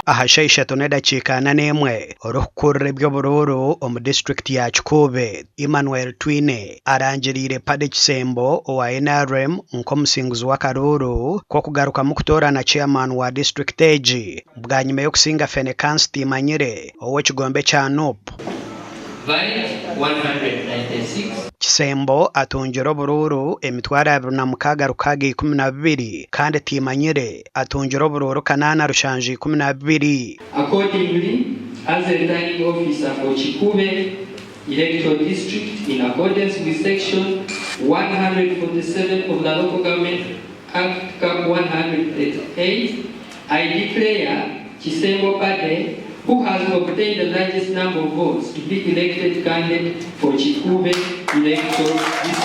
Aha shaaha ishatu n'edakiika ana n'emwe, orikukurira eby'oburuuru omu disiturikiti ya Kikuube, Emmanuel Twine arangiriire Paddy Kisembo owa NRM nk'omusinguzi w'akaruuru k'okugarukamu kutoorana ceeyamaani wa disiturikiti egi bwanyima y'okusinga Fenekansi Timanyire ow'ekigombe kya NUP. Kisembo atungire oburuuru 26612 kandi Timanyire atungire oburuuru 8712. Accordingly, as a returning officer for Kikuube Electoral District in accordance with section 147 of the Local Government Act Cap 138, I declare Kisembo Paddy who has obtained the largest number of votes to be elected candidate for Kikuube Electoral District.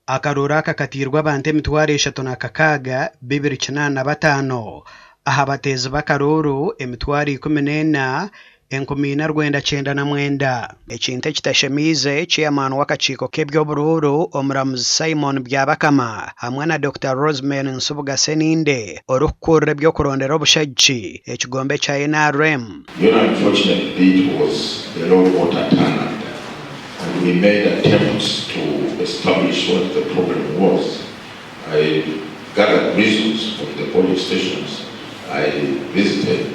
Akaruuru aka katairwe abantu 36,285 aha bateezi b'akaruuru 14,499. Ekintu ekitashemiize Chairman w'akakiiko k'eby'oburuuru Omuramuzi Simon Byabakama hamwe na Dokita Rosemary Nsubuga Sseninde orikukurira eby'okurondera obushagiki ekigombe ekya NRM. The unfortunate bit was the low voter turnout, and we made attempts to establish what the problem was. I gathered reasons from the polling stations I visited.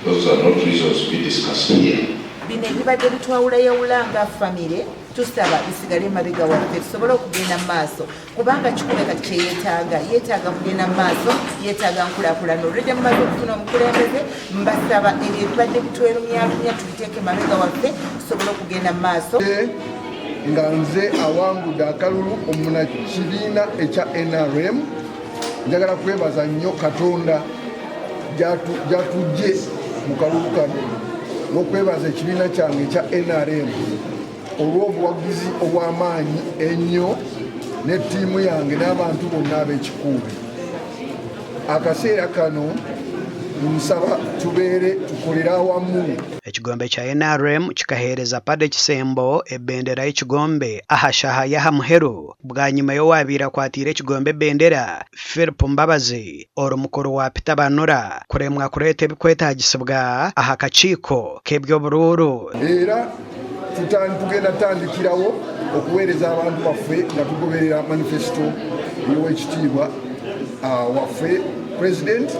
Those are not reasons we discussed here. Bino ebibadde bitwawulayawula nga famire tusaba bisigale emabega waffe tusobole okugenda mu maaso kubanga Kikube kati kyeyeetaaga yeetaaga kugenda mu maaso yeetaaga nkulaakulana olwedde mumaze okufuna omukulembeze mbasaba ebyo ebibadde bitwerumyalumya tubiteeke emabega waffe tusobole okugenda mu maaso. Nga nze awangudde akalulu omunakibiina ekya nrm njagala kwebaza nnyo Katonda gyatujje mu kalulu kano n'okwebaza ekibiina kyange ekya nrm olw'obuwagizi obw'amaanyi ennyo ne ttiimu yange n'abantu bonna ab'Ekikuube. Akaseera kano nsaba tubeere tukolere awamu. Ekigombe kya nrm kikaheereza Paddy Kisembo ebendera y'ekigombe aha shaaha y'aha muheru bwanyima y'owaabaire akwatiire ekigombe ebendera Philip Mbabazi ori mukuru wa Peter Banura kuremwa kureeta ebikwetaagisibwa aha kakiiko k'eby'oburuuru. Era tugenda kutandikirawo okuweereza abantu baffe nga tugoberera manifesito y'owekitiibwa waffe President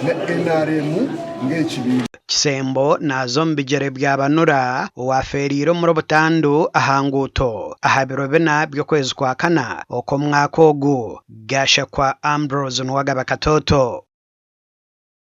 ne nrm ng'ekibiina. Kisembo naaza omu bigyere bya Banura owaafeereire omuri butandu aha nguuto aha biro bina by'okwezi kwa kana okw'omwaka ogu. Gashakwa Ambrose Nuwagaba Katoto.